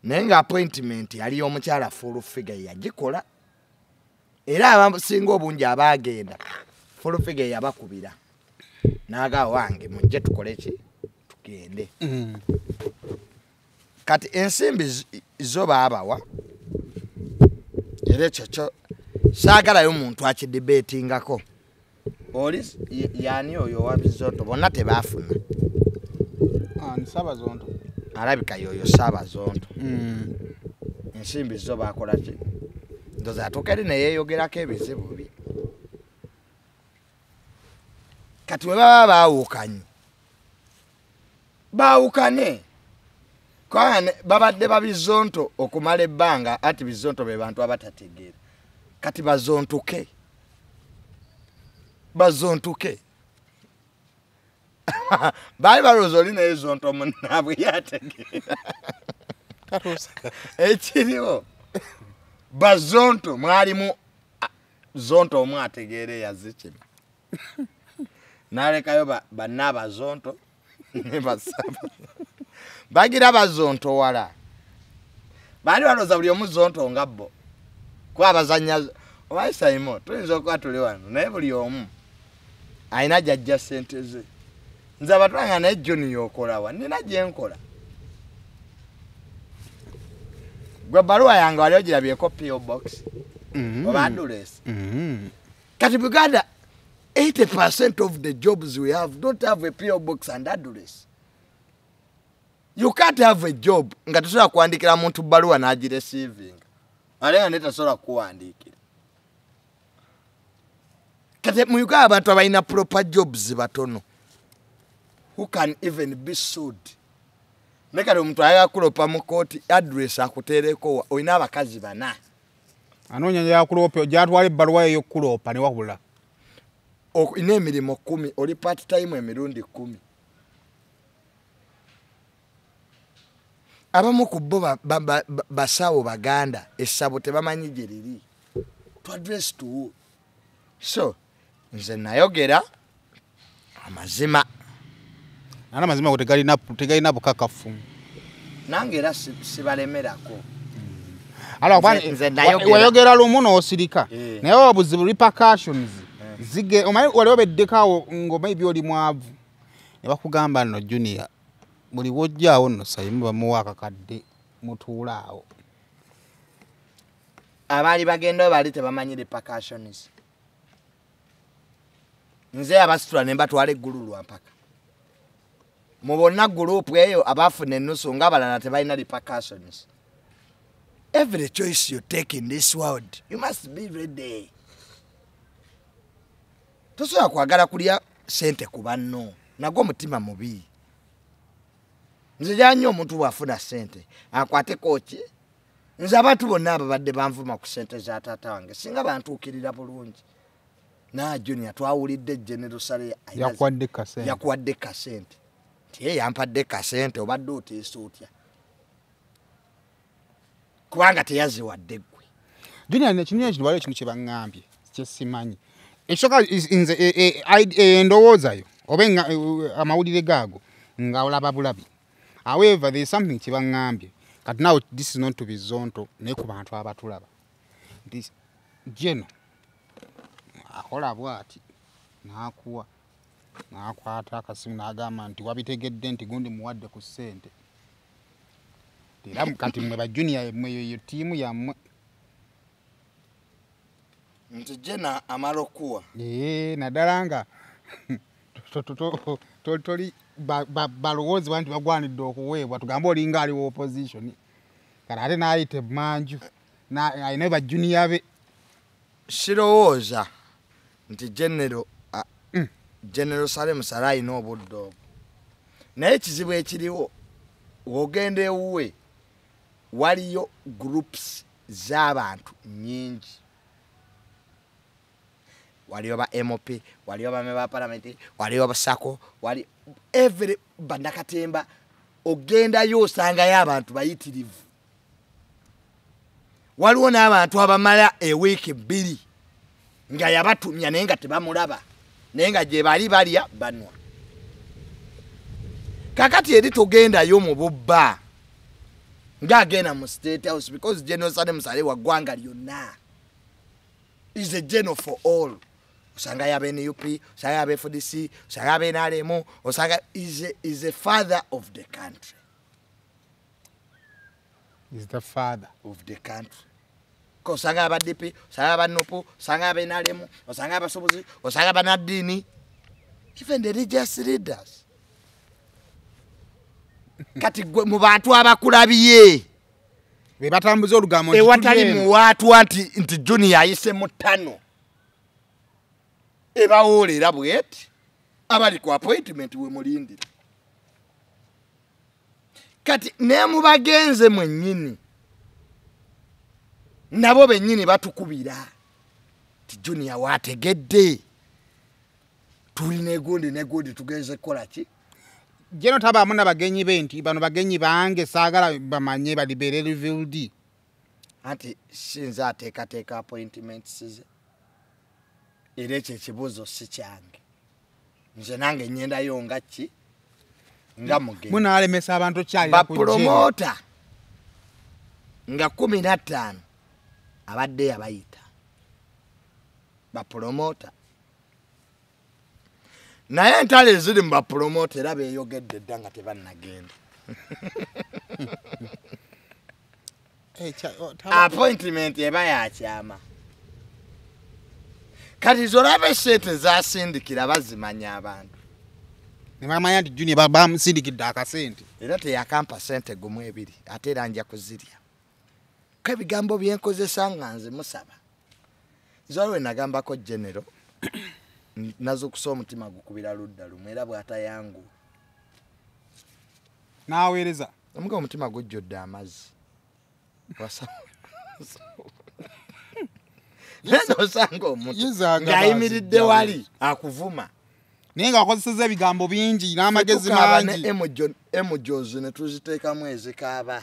Naye nga appointment yali y'omukyala Full Figure yagikola. Era abasinga obungi abaagenda Full Figure yabakubira. N'agamba wange mujje tukole ki? Tugende. Kati ensimbi zo baabawa era ekyo kyo saagalayo omuntu akidebatingako. Oli yani oyo owa Bizonto bonna tebaafuna. Ni Saabazonto. Alabika yoyo Saabazonto. Ensimbi zo baakola ki? Ndowooza atuuka eri ne yeeyogerako ebizibu bye. Kati bwe baba baawukanye, baawukane. Kubanga babadde babizonto okumala ebbanga, ati Bizonto be bantu abatategeera. Kati bazontuke. Bazontuke. Baali balowooza oli naye zonto munnaabwe yategeera. Ekiriwo bazonto mwalimu zonto omu ategeera eyazikima. N'alekayo banna abazonto ne basaba. Bagira bazonto wala. Baali balowooza buli omu zonto nga bo. Kuba abazannya omanyi Saimo tuyinza okuba tuli wano naye buli omu alina gy'aggya ssente ze. Nze abatulanga naye Junior okola wa nina gye nkola. Gwe ebbaluwa yange wali ogirabyeko P.O. Box oba address. Kati Buganda 80% of the jobs we have don't have a P.O. Box and address. You can't have a job nga tosobola kuwandiikira muntu bbaluwa n'agireceivinga. Ate nga naye tasobola kukuwandiikira. Kati mu Uganda abantu abalina proper jobs batono who can even be sued. Naye kati omuntu ayagala kulopa mu kooti address akuteereko olina abakazi bana. Anoonya gy'akuloopa gy'atwala ebbaluwa ey'okukuloopa ne wabula. Olina emirimu 10 oli part time emirundi 10. Abamu ku bo basawo Baganda essabo tebamanyi gye liri. To address to who? So nze nayogera amazima. Nana amazima go tegalina bukakafu. Nange era sibalemerako. Wayogera lumu n'osirika. Naye obuzibu repercussions zige omanyi wali obeddeko ngo maybe oli mwavu. Ne bakugamba nno Junior buli wojjaawo nno Saimo bamuwa akakadde mutuula awo. Abaali bagenda baali tebamanyi repercussions. Nze abasitula ne mbatwala eggulu lwa mpaka. Mu bonna gurupu eyo abaafuna ennusu ng'abalala tebalina repercussions. Every choice you take in this world, you must be ready. Tosobola kwagala kulya ssente ku banno, nagwo omutima mubi. Nze jannyo omuntu bw'afuna ssente akwateko ki? Nze abantu bonna ababadde banvuma ku ssente za taata wange singa bantuukirira bulungi. Na Junior twawulidde General Saleh yakuwadde kasente. Nti ye yampadde kasente obadde oteesa otya? Kubanga teyaziwadde ggwe. Junior nekintu kino waliwo ekintu kye baŋŋambye kye simanyi. Ekisooka nze endowoozayo oba amawulire gaago nga olaba bulabi. However, there is something kye baŋŋambye. Kati now this is not to be zonto naye ku bantu abatulaba. This Geno akola bw'ati n'akuwa n'akwata akasimu n'agamba nti wabitegedde nti gundi muwadde ku ssente. Era kati mmwe ba Junior mmwe eyo ttiimu yammwe. Nti Geno amala okuwa. Naddala nga toli balowoozebwa nti bagwanidde okuweebwa tugambe olinga aliwo opposition. Kati ate n'ayita emmanju alina ba Junior be. Sirowooza nti General Saleh Saleh alina obudde obwo. Naye ekizibu ekiriwo w'ogenda ewuwe waliyo groups z'abantu nnyingi. Waliyo ba MOP, waliyo ba ba parliament, waliyo abasako, wali every bannakatemba ogendayo osangayo abantu bayitirivu. Waliwo n'abantu abamala ewiiki 2 nga yabatumya naye nga tebamulaba naye nga gye bali balya banwa. Kakati eri togendayo mu bubba ng'agenda mu State House because General Saleh Saleh wa ggwanga lyonna. Is a general for all. Osanga yabe NUP, osanga yabe FDC, osanga yabe NRM, osanga is a father of the country. Is the father of the country. Osanga aba DP, osanga aba NUP, osanga aba NRM, osanga abasuubuzi, osanga abanaddiini, even the religious leaders. Kati gwe mu bantu abakulabye be batambuza olugambo ewatali muwaatwa nti Junior ayise mu ttano ebawoolera bweti abali ku appointment we mulindira. Kati ne mubagenze mwennyini nabo bennyini batukubira ti Junior wategedde tuli negundi negundi tugenze kukola ki. Jeno tabaamu n'abagenyi be nti bano bagenyi bange saagala bamanye balibeere revealed. Anti sinza ateekateeka appointments ze, era ekyo ekibuuzo si kyange, nze nange nnyendayo nga ki nga mugenyi. Munaalemesa abantu okyalira ku bapromota nga 15 abadde yabayita bapromota, naye entalo eziri mu bapromota era beeyogedde dda nga tebannagenda. Appointment eba yakyama. Kati zolaba esente zasindikira bazimanya abantu ne bamanya nti Junior bamusindikidde akasente, era teyakampa sente gumu ebiri, ate era nja kuzirya. Ko ebigambo byenkozesa nga nze musaba. Nze waliwo nagambako General nazukusa omutima gukubira ludda lumu era bw'atayanguwa n'aweereza omuga omutima gujjudde amazzi. Naye osanga omuntu ng'ayimiridde wali akuvuma naye ng'akozesezza ebigambo bingi n'amagezi mangi. Emojos ne tuziteekamu ezikaaba.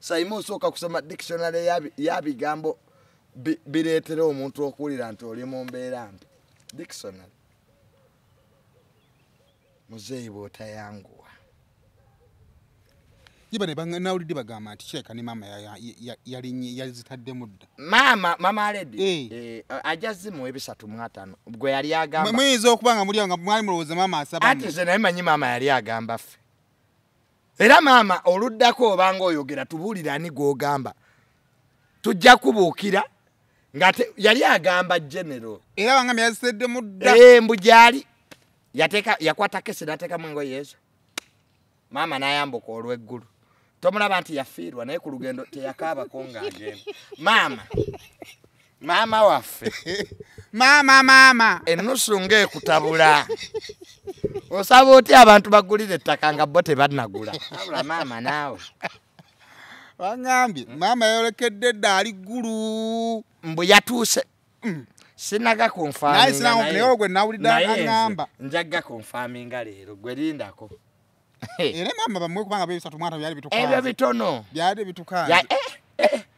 Saimu osooka kusoma dictionary y'ebigambo bireetera omuntu okuwulira nti oli mu mbeera mbi. Dictionary. Muzeeyi bw'otayanguwa. Nawulidde bagamba nti kirabika ne maama yazitaddemu dda. Maama already ajja zimuwa 350 gwe yali agamba. Muyinza okuba nga muli nga mwali mulowooza maama asaba. Ate nze naye manyi maama yali agamba ffe. Era maama oluddako obanga oyogera tubuulire ani gw'ogamba. Tujja kubuukira nga yali agamba General. Era bangambye yazitaddemu dda. Mbu gy'ali yakwata kesi n'ateekamu engoye ezo. Maama n'ayambuka olw'eggulu. Tomulaba nti yafiirwa naye ku lugendo teyakaabako ng'agenda. Maama waffe. Maama. Ennusu ng'ekutabula. Osaba otya abantu bagulire ettaka nga bo tebannagula. Wabula maama naawe. Bangambye maama yayolekedde dda ali ggulu. Mbu yatuuse. Sinaga konfaminga naye gwe nawulidde aŋŋamba. Njaga konfaminga leero gwe lindako. Era maama bamuwe kubanga 350 byali bitukanze. Ebyo bitono. Byali bitukanze.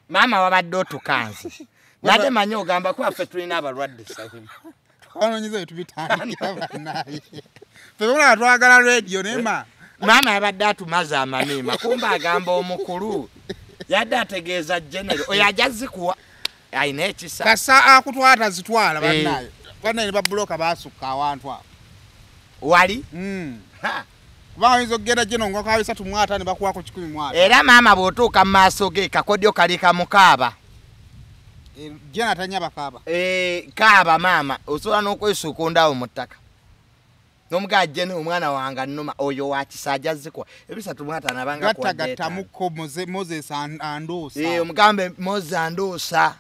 Maama wabadde otukanze. Nate manyi ogamba kuba ffe tulina abalwadde Sahimu. Twanoonyeza bye tubitandikira bannaye. Ffe bona twagala radio naye maama yabadde atumaze amamiima kumba agamba omukulu yadde ategeeza General oyo ajja zikuwa alina ekisa. Kasa akutwala zitwala bannaye. Bannaye ne babuloka baasukka awantu awo. Wali? Kubanga oyinza okugenda General nga kwa 350 bakuwaako 150. Era maama bw'otuuka mu maaso ge kakodyo kali kamukaaba. General tanyaba kaaba. Kaaba maama osobola n'okwesuukunda awo mu ttaka. N'omugaa General omwana wange annuma oyo wa kisa ajja zikuwa 350 abanga gattagattamuko Moses andoosa. Omugambe Moses andoosa.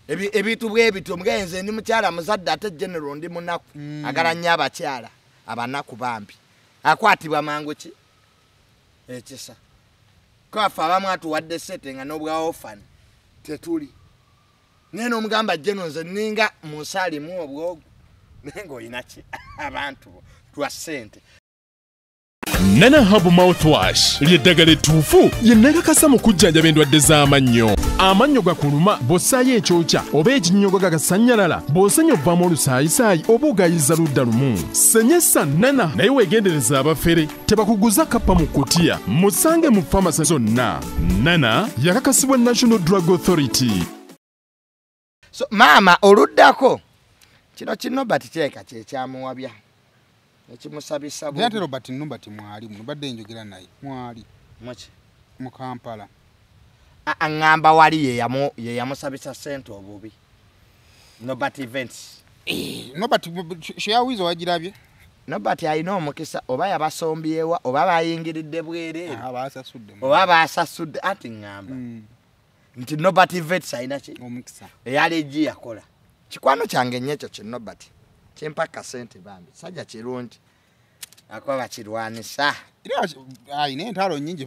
Ebintu bwe bityo omugaye nze ndi mukyala muzadde ate General ndi munaku. Agala nnyo abakyala abanaku bambi. Akwatibwa mangu ki ekisa. Kwafe abamu atuwadde ssente nga n'obwa orphan tetuli. Naye n'omugamba General nze nninga mu nsi alimu obwogo naye ng'olina ki abantu bo twa ssente. Nana Herbal Mouthwash ly'eddagala ettuufu lye nakakasa mu kujjanjaba endwadde z'amannyo. Amannyo gakuluma bw'ossaayo ekyokya oba ekinnyogo gagasannyalala, bw'osenya ovaamu olusaayisaayi oba ogayiza ludda lumu. Senyesa Nana naye weegendereza abafere tebakuguza kappa mu kutiya. Musange mu famasi zonna. Nana yakakasibwa National Drug Authority. So maama oluddako kino Nobert kirabika kye kyamuwabya. Ekimusabisa bubi. Ate Robert Nobert mwali muno badde njogera naye mwali muki mu Kampala. Aŋŋamba wali ye yamusabisa ssente obubi. Nobert events. Nobert sheyawizo wagirabye. Nobert alina omukisa oba yabasombyewa oba bayingiridde bwereere. Abasasudde. Oba basasudde ati ŋŋamba. Nti Nobert events alina ki? Omukisa. Eyali egi yakola. Kikwano kyange nnyo ekyo ki Nobert. Kimpaka ssente bambi. Sajja kirungi. Akuba bakirwanisa. Era alina entalo nnyingi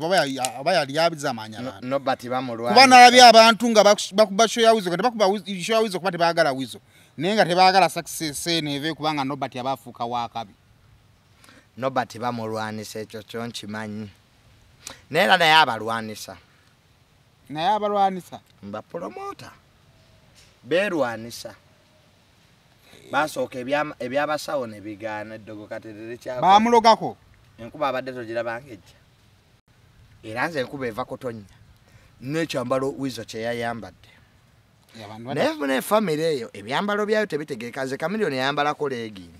oba yali abiza amaanyi abantu. Nobert bamulwanisa. Kuba nalabye abantu nga bakuba show ya Wizo, tebakuba show ya Wizo kuba tebaagala Wizo. Naye nga tebaagala success eno eve kubanga Nobert abafuuka wakabi. Nobert bamulwanisa ekyo kyo nkimanyi. Naye era naye abalwanisa. Naye abalwanisa? Mbapromota. Beerwanisa. Basooka ebyabasawo ne bigaana eddogo katerere kyako. Baamulogako? Enkuba abadde togiraba ng'ejja. Era nze enkuba eva kutonnya. N'ekyambalo Wizo kye yayambadde. Naye ne famire eyo ebyambalo byayo tebitegeeka. Nze Chameleone yayambalako legging.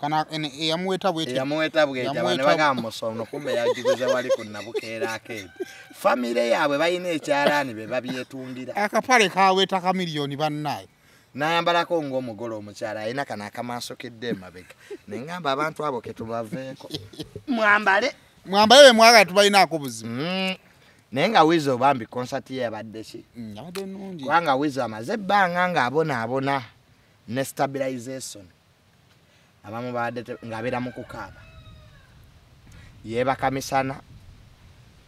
Kana eyamuweta bw'etyo. Eyamuweta bw'etyo abantu bagamba musono kumbe yagiguze wali ku Nabukeera Arcade. Famire yaabwe balina ekyalaani be babyetungira. Akapale kaweta Chameleone bannaye. Nayambalako ng'omugole omukyala alina kano akamaasokedde emabega. Ne ŋŋamba abantu abo ke tubaveeko. Mwambale. Mwambale be mwagala tubalinaako buzibu. Naye nga Wizo bambi concert ye yabadde ki? Yabadde nnungi. Kubanga Wizo amaze ebbanga ng'abonaabona ne stabilization. Abamu babadde ng'abeera mu kukaaba. Yeebaka misana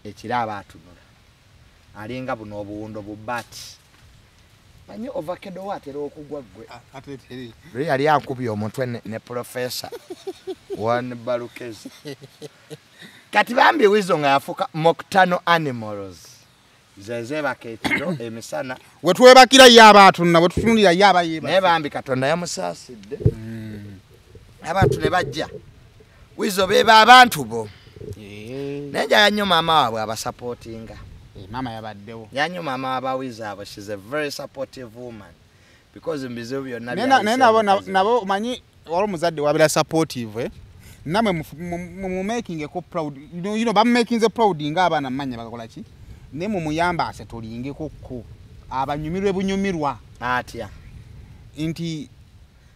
ekiro aba atunula. Alinga buno obuwundo bu baati. Manyi ovakado watera okugwa ggwe. Luli yali ankubye omutwe ne professor One Balukezi. Kati bambi Wizo nga yafuuka Moctano animals. Ze zeebaka ekiro emisana. We twebakira ye aba atunula, we tutunulira ye aba yeebase. Naye bambi Katonda yamusaasidde. Abantu ne bajja. Wizo beeba abantu bo. Naye njagala nnyo maama waabwe abasapootinga. Maama yabaddewo. Yanyo maama aba Wizo abo, she's a very supportive woman. Because mbizibu byonna naye nabo omanyi waliwo omuzadde wabeera supportive nammwe mumumakingeko proud. You know bamumakinze proud ng'abaana mmanya bagakola ki? Naye mumuyambe asetolingeko ko abanyumirwe bunyumirwa. Atya? Nti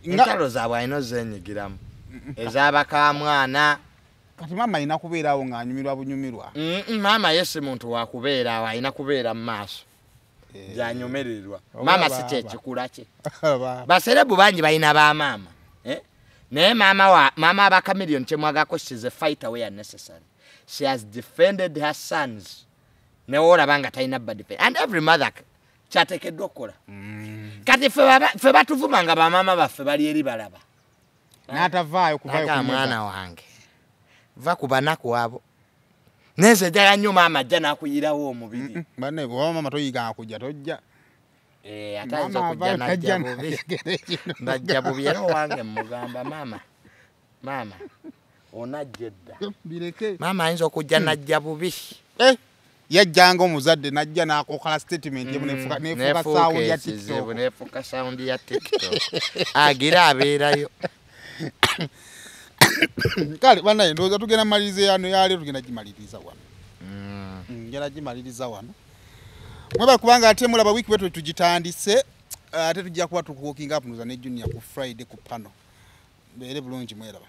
entalo zaabwe alina ozenyigiramu. Ez'abakamwana. Kati maama alina kubeerawo ng'anyumirwa bunyumirwa. Maama ye si muntu wa kubeerawo, alina kubeera mu maaso. Gy'anyumirirwa. Maama si kye kikula kye. Baserebu bangi balina bamaama. Naye maama aba Chameleone kye mwagako, she's a fighter where necessary. She has defended her sons. Ne w'olaba nga talina badefend. And every mother kyateekeddwa okukola. Kati ffe batuvuma nga bamaama baffe bali eri balaba. N'atavaayo kuvaayo ku mwana wange. Va ku banaku abo. Nenze njagala nnyo maama ajja n'akuyirawo omubiri. Banne bw'oba maama toyiga kujja tojja. Ate ayinza okujja n'ajja bubi. N'ajja bubi era owange mmugamba maama. Maama onajja edda. Bireke. Maama ayinza okujja n'ajja bubi. Yajjanga omuzadde n'ajja n'akokola statement nefuuka sound ya TikTok. Nefuuka sound ya TikTok. Agira abeerayo. Kale bannaye ndowooza tugenda maliriza yano yaleero tugenda gimaliriza wano. Ngenda gimaliriza wano. Mwebale kubanga ate mulaba wiiki bwe tugitandise ate tujja kuba tukuwalking up ne Junior ku Friday ku pano. Mbeere bulungi mweraba.